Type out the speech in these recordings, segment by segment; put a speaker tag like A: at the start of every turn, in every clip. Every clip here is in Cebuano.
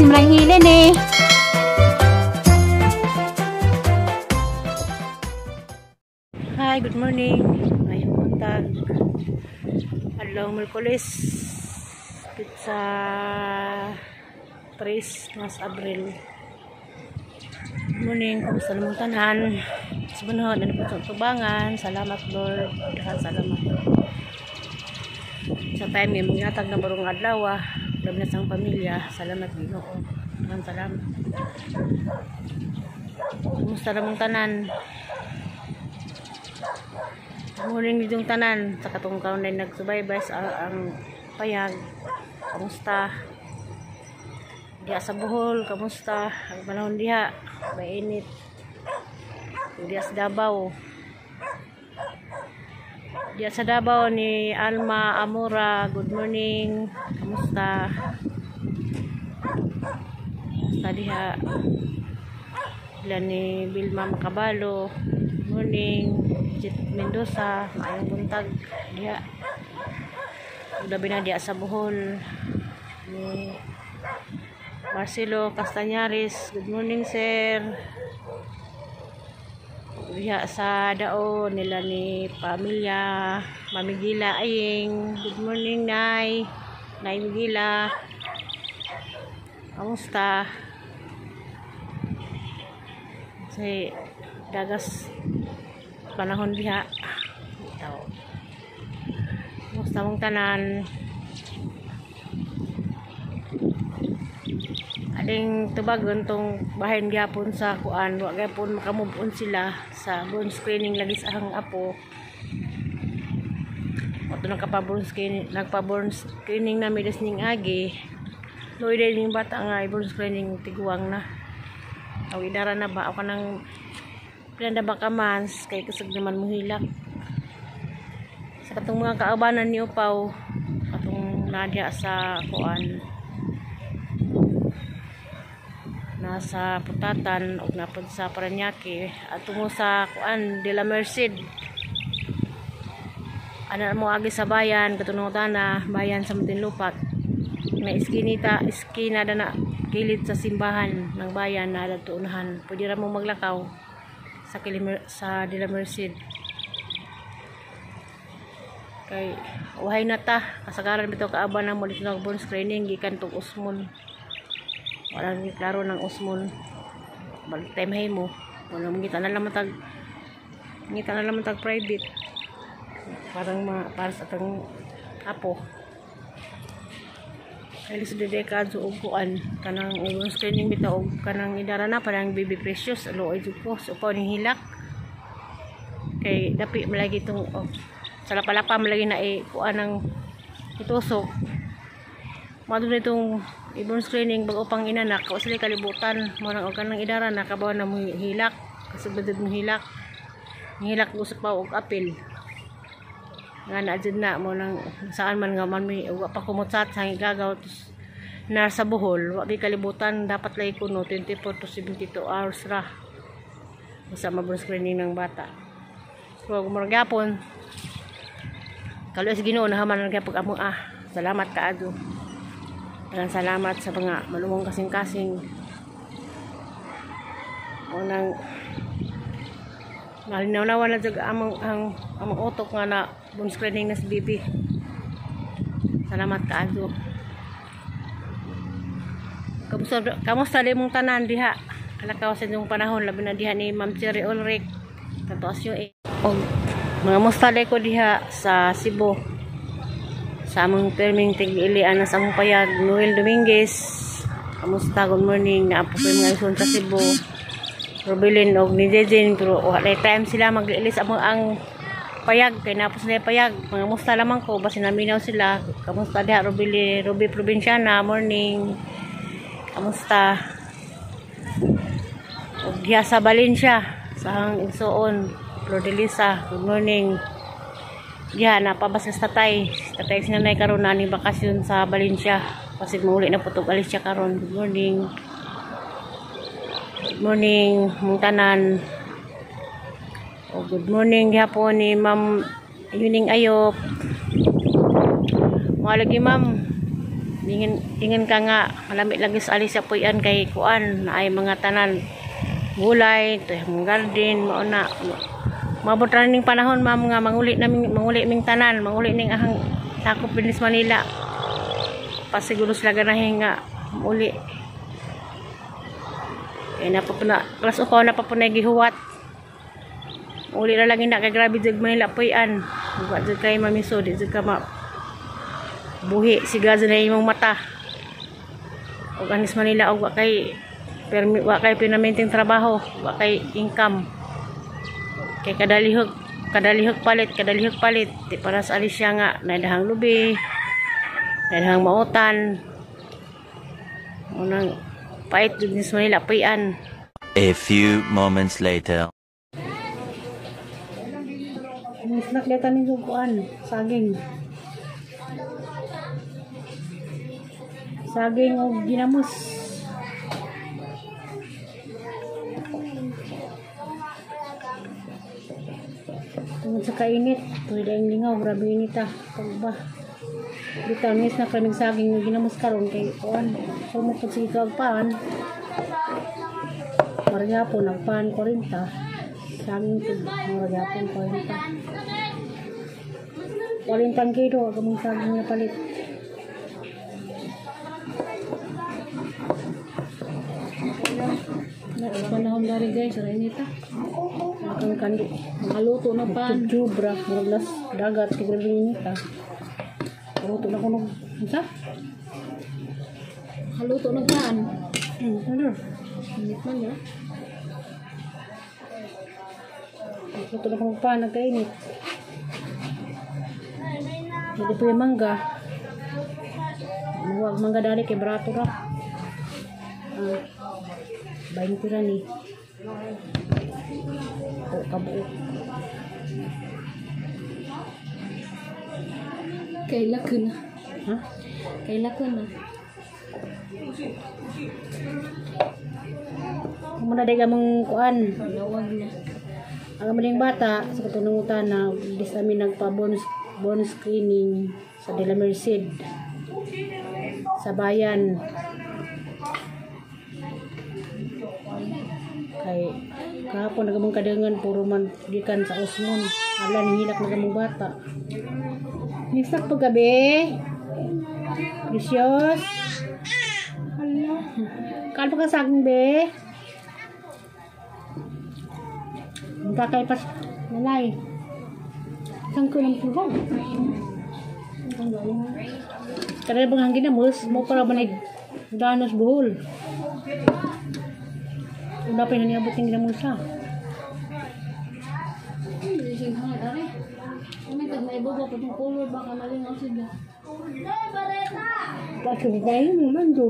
A: Simrang hilin eh.
B: Hi, good morning. Ngayong buntag. Adlaw Miyerkules. Sa 3 mas Abril. Good morning, kumusta namang tanan? Sa panahon, ano po itong tubangan? Salamat, Lord. Dahan salamat. Sa time nga mangyatag na barong adlaw, labi na sa pamilya. Salamat, Ginoo. Dahan salamat. Kumusta namang tanan? Morning ditong tanan sa katong kaunay nagsubaybay sa ang payag. Kamusta? Diha sa Bohol, kamusta? Ang panahon diha, mainit. Diha sa Davao. Diha sa Davao ni Alma Amora, good morning. Kamusta? Kamusta diha? Sila ni Vilma Macabalo. Good morning. Jit Mendoza, maayong buntag diha. Labi na diha sa Bohol. Ni Marcelo Castañares, good morning, sir. Diha sa Dao nila ni pamilya Mamigila Aying, good morning, Nay. Nay Migila. Kamusta? Kasi dagas panahon diha. Itaw. Kamusta mong tanan? Ading tubagon tong bahin gyapon sa kuan, wa gyapon makamove on sila sa born screening lagi sa ahang apo. Ato nagpa-born screening, nagpa-born screening na midas ning agi. Luoy din yung bata nga i-born screening tiguang na. Aw idara na ba ako nang pila na ba ka months kay kusog naman mohilak. Sa katong mga kaabanan ni Upaw katong nadya sa kuan nasa Putatan ug napod sa Parañaque at tungo sa kuan de la Merced. Ana mo agi sa bayan katong tana bayan sa Muntinlupa na iskinita iskina na kilid sa simbahan ng bayan na adto unahan. Pwede ra mo maglakaw sa sa de la Merced. Kay uhay na ta kasagaran bitaw kaaban na mo dito nag born screening gikan tug Usmon. Wala ni klaro ng Usmon. Balik time hay mo. Wala mo ngita na lang matag ngita na lang matag private. Parang para sa atong apo. Kay sa dekad so og kuan kanang born screening bitaw og kanang idara na parang baby precious luoy jud ko so pa ning hilak. Kay dapi malagi tong oh, sa lapalapa malagi na eh kuan ang itusok. Madto nitong i-born screening bago pang inanak wa sila kalibutan mo nang og kanang idara na kabaw na mo hilak kasubad mo hilak. Hilak usap pa og apil. Nga na jud na mo nang saan man nga man may wa pa kumutsat sa gagaw na sa Bohol wa gi kalibutan dapat lagi kuno 24 to 72 hours ra basta ma-born screening ng bata. So murag gyapon kaluoy sa Ginoo nahaman na gyapon among ah. Salamat kaadto. Daghang salamat sa mga malumong kasing-kasing. Unang malinawnawan na jud among ang among utok nga na born screening na si bibi. Salamat kaadto. Kamusta kamusta di mong tanan diha? Kalakaw sa inyong panahon labi na diha ni Ma'am Cherry Ulrich. Tatuas yo eh. Og mga musta ko diha sa Cebu. Sa among perming tig-ilian na sa among payag Noel Dominguez. Kamusta, good morning. Naapo ko yung mga ison sa Cebu. Rubilin og ni Jejen pero wala time sila mag-ilis among ang payag kay napos na payag. Mga musta lamang ko basta naminaw sila. Kamusta diha Rubili, Ruby Provinciana, morning. Kamusta? Og diha sa Valencia sa ang Igsuon, Flordelisa, good morning. Diha napabasa sa tatay. Tatay si nanay karon na ni bakasyon sa Valencia. Kasi mauli na putog alis siya karon. Good morning. Good morning mong tanan. O good morning gihapon ni Ma'am Yuning Ayop. Mga lagi ma'am. Ingon ka nga malami lagi sa Alicia puy-an kay kuan naay mga tanan gulay, mga garden, mao na. Mabot ra ning panahon, ma'am, nga manguli naming manguli ming tanan, manguli ning ahang sakop dinhi sa Manila. Pasiguro sila ganahin nga muli. Kay na pa po na alas ukaw na pa po na gihuwat. Uli ra lagi na kay grabe jud Manila puy-an. Wa jud kay mamiso, di jud ka ma buhi siga jud na imong mata. Og anis Manila og wa kay permi, wa kay permanenteng trabaho, wa kay income. Kay kadalihok palit, kadalihok palit. Di para sa Alicia nga naidahang lubi, naidahang mautan. Unang pait jud ni sa Manila puy-an.
A: A few moments later.
B: Snack data ni kuan, saging. Saging og ginamos. Tungod sa kainit, tuloy daing lingaw, grabe init ah. Pagba. Bitaw nis na kaming saging og ginamos karon kay kuan. Sumok pud sige kag pan. Maragapon nagpan 40. Saging pud maragapon 40. 40 kilo ang saging na palit. Panahon dari guys, aray nita. Ang kandi,
C: Makaluto na pan.
B: Jubra, murag nas dagat kay grabe init ah. Luto na kuno. Unsa?
C: Makaluto na pan.
B: Ano?
C: Init man ya.
B: Luto na kuno pan nagkainit. Hindi po yung mangga. Muwag mangga dari kay barato ra. 20 ra ni. O kabuok.
C: Kay laki na.
B: Ha?
C: Kay laki na.
B: Muna day gamong kuan.
C: Lawag na.
B: Ang maling bata sa katunungutan na dis kami nagpa bonus screening sa De La Merced sa bayan. Kay kahapon nagamong kadangan puro man gikan sa Osmond. Ala nihilak nagamong bata. Nisак paggabi. Precious. Ala. Kalpa ka saging be. Kakay pas nanay. Saan ko ng pulbong? Kada bang hangin na mo para ba danos buhol. Una pa niabot ng ginamusa.
C: Hindi siya hangat are. May tag may bobo pa tong color baka malingaw sila.
B: Kasi kayo mo man do.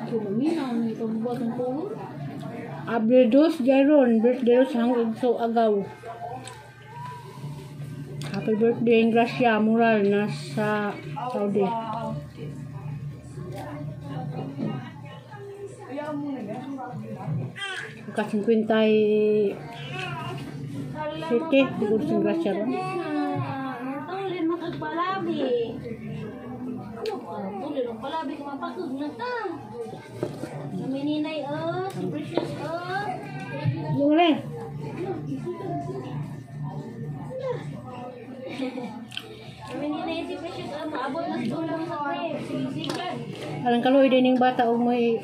C: Kumaminaw na ito bubat ang color.
B: Abridos Jaron, birthday sa hanggang so agaw. Happy birthday, Gracia Mural, nasa Saudi. Ka 57, siguro si Gracia ron.
C: Tulin makagpalabi. Tulin ang palabi ka mapakog na ta. Kami ninay oh, si Precious oh.
B: Yung re.
C: Kami ninay si Precious oh, maabot na sa ulang sa trip. Sige.
B: Alang kaloy din yung bata o may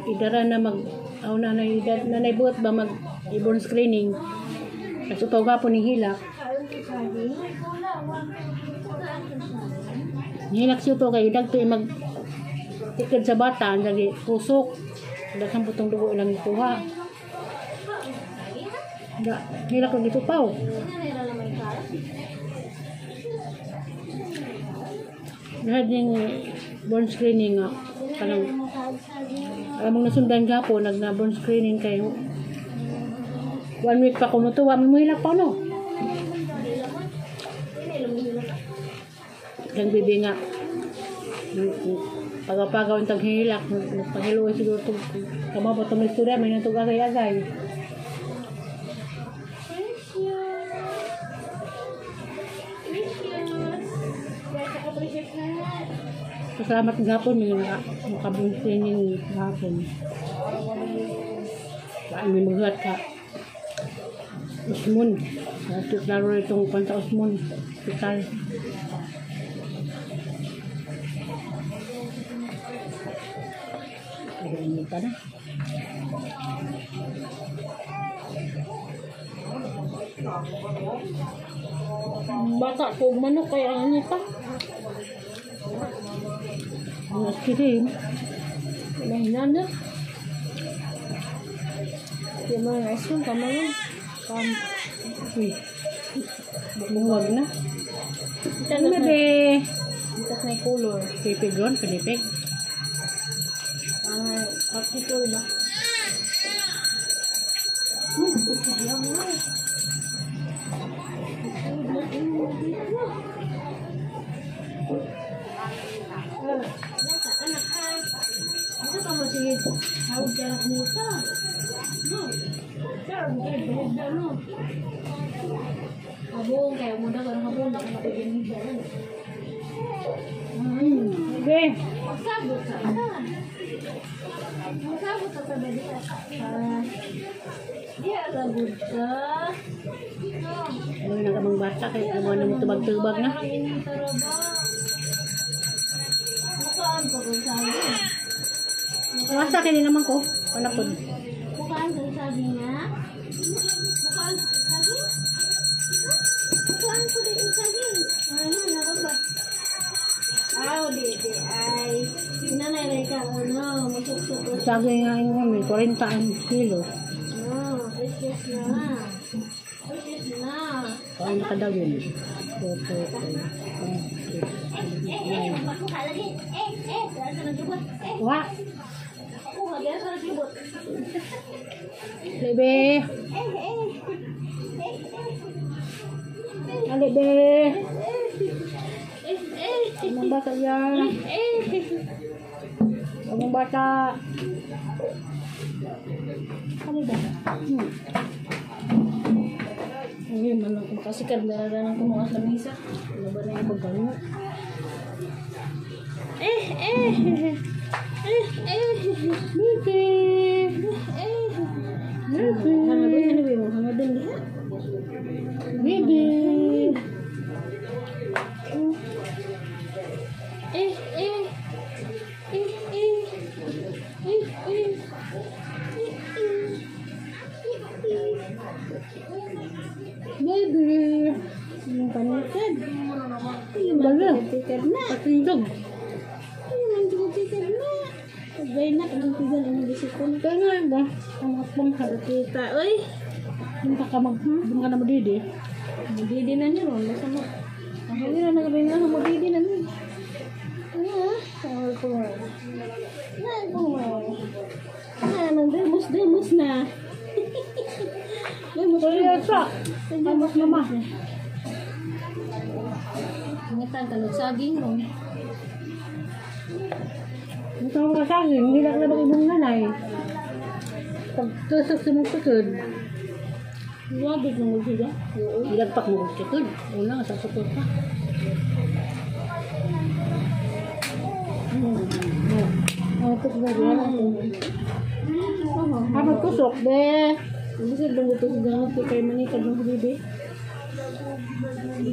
B: idara na mag aw nanay edad nanay buot ba mag ibon screening. Kasi upaw gapon ni hilak. Hilak siya upaw kay dagto mag tikad sa bata ang lagi tusok. Daghang putong dugo ilang ikuha. Da, hilak lagi upaw. Lahat yung born screening nga. Kanang alam mong nasundan gapon, nag na born screening kayo. 1 week pa ko mo to, wa mo hilak pa no. Kang bibi nga. Pagapagaw ang taghilak, nagpahiluoy siguro itong kamabot ang istorya, may natug agay-agay. Salamat gapon may nakabong training gapon. Saan may maghulat ka? Usmon. Klaro itong panta Usmon. Hospital. Ay, pa na.
C: Bata ko manok kay ang anita.
B: Ang aspirin.
C: Mahinana. Di mo ang ice cream kama lang. Kam.
B: Uy. Bumuwag na.
C: Ito
B: Ano
C: na
B: be?
C: Ito na color.
B: Pipig ron, pinipig.
C: Ah, popsicle ba? Anak ha. Ano ka mo sige? Hawag ka lang nita. No. Sir, kay buhok na no. Habong kayo mo na karong habong na kapigin mo.
B: Okay.
C: Magsabot sa ta. Magsabot sa ta dali. Ah. Di ala gud ka.
B: Ano na kamang bata kay ano na mo tubag-tubag na.
C: Mukaan pa kung sabi.
B: Masa kini naman ko. Panapod.
C: Mukaan sa sabi niya. Mukaan sa sabi. Mukaan ko din sabi. Ano na ba? Aw, di di ay. Nanay ray ka ano, masuksok.
B: Sabi nga yung kami, 40 ang kilo.
C: Oh, precious na. Precious na.
B: Paano ka daw yun? 2, 4, 5, 6,
C: Eh, eh, makuha lagi. Eh, eh, dahil sa naglubot. Eh,
B: Wa!
C: makuha dahil sa naglubot.
B: Lebe!
C: Eh, eh. Eh, eh.
B: Alebe!
C: Eh, eh.
B: Among bata yan!
C: Eh,
B: Among bata!
C: Ano ba? Hindi man lang makasikad na lang kumuha sa lamisa. Ano ba na yung
B: Pagkano?
C: Eh, eh. Eh, eh.
B: Baby!
C: Eh.
B: Baby!
C: Hangadoy, hangadoy mo. Hangadoy diha.
B: Baby!
C: Eh, eh. Eh, eh. Eh, eh.
B: Baby!
C: Yung panikad.
B: Yung bala.
C: Tikad na.
B: Patindog.
C: Yung tikad na. Sabay na. Ang tigal ang bisikon.
B: Kaya nga yun ba? Ang akbang harap.
C: Kita, oy.
B: Doon ka mag... Doon ka na madidi.
C: Mudidi na niyo ron. Basta mo. Ang huli na nagabay na. Mudidi na niyo. Ah, tawag ko. Na, ko. Na, nandemos, demos na. Demos,
B: Kaya
C: demos.
B: sa! Demos mama.
C: Ingatan ka saging ron.
B: Ito ang ka sa akin. Hindi na ka na ibang nanay. Pagtusok sa mong tukod.
C: Wagit mo siya.
B: Oo. Ilagpak mo kong tukod. Una, sa tukod pa.
C: Oh, ito ba diyan?
B: Ha, magtusok, be.
C: Bisa dong ito sa gamot kay manikad ng bibi.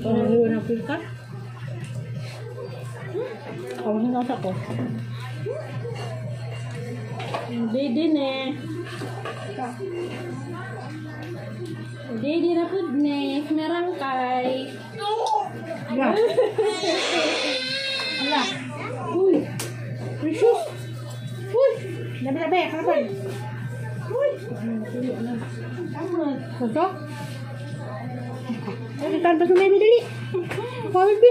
B: Parang hiwa ng pika. Kawan na nasa ko.
C: Dede ne. Dede na pud ne. Merangkay.
B: Ala. Ala. Uy. Precious. Uy. Labi, labi. Kalaban. Uy. Ito? Ay, kitaan pa sa may dali. Pawid, be.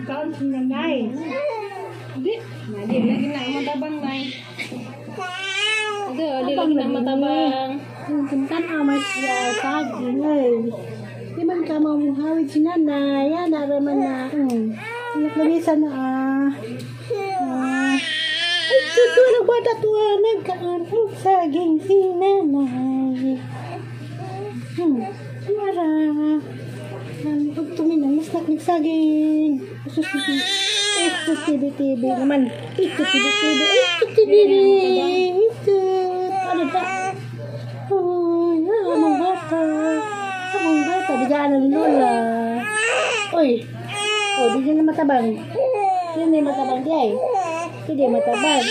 B: Kaon si nanay. Di.
C: Di lagi na matabang nay. Ito, di lagi na matabang.
B: Kintan amay siya saging. Di man ka mamuhawid si nanay. Yan, naraman na. Naklamisa na ah. Ah. Ay, tuto na bata tuwa nagkaan ang saging si nanay. Mara.
C: Snack ng saging. Sus, ito TV TV naman. Ito TV TV. Ito TV. Ito. Ano ba? Uy, among bata. Among bata. Bigaan ng lola. Uy. Oh, di na matabang. Di na matabang di ay. Hindi matabang.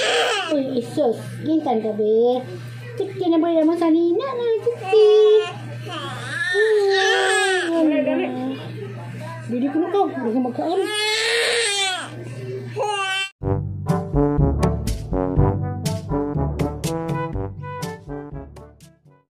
C: Uy, isos. Gintan ka be. Tikti na ba yaman sa nina na? Tikti. Uy,
B: Dali, dali.
C: Dili ko na ka. Hindi ka magkaan.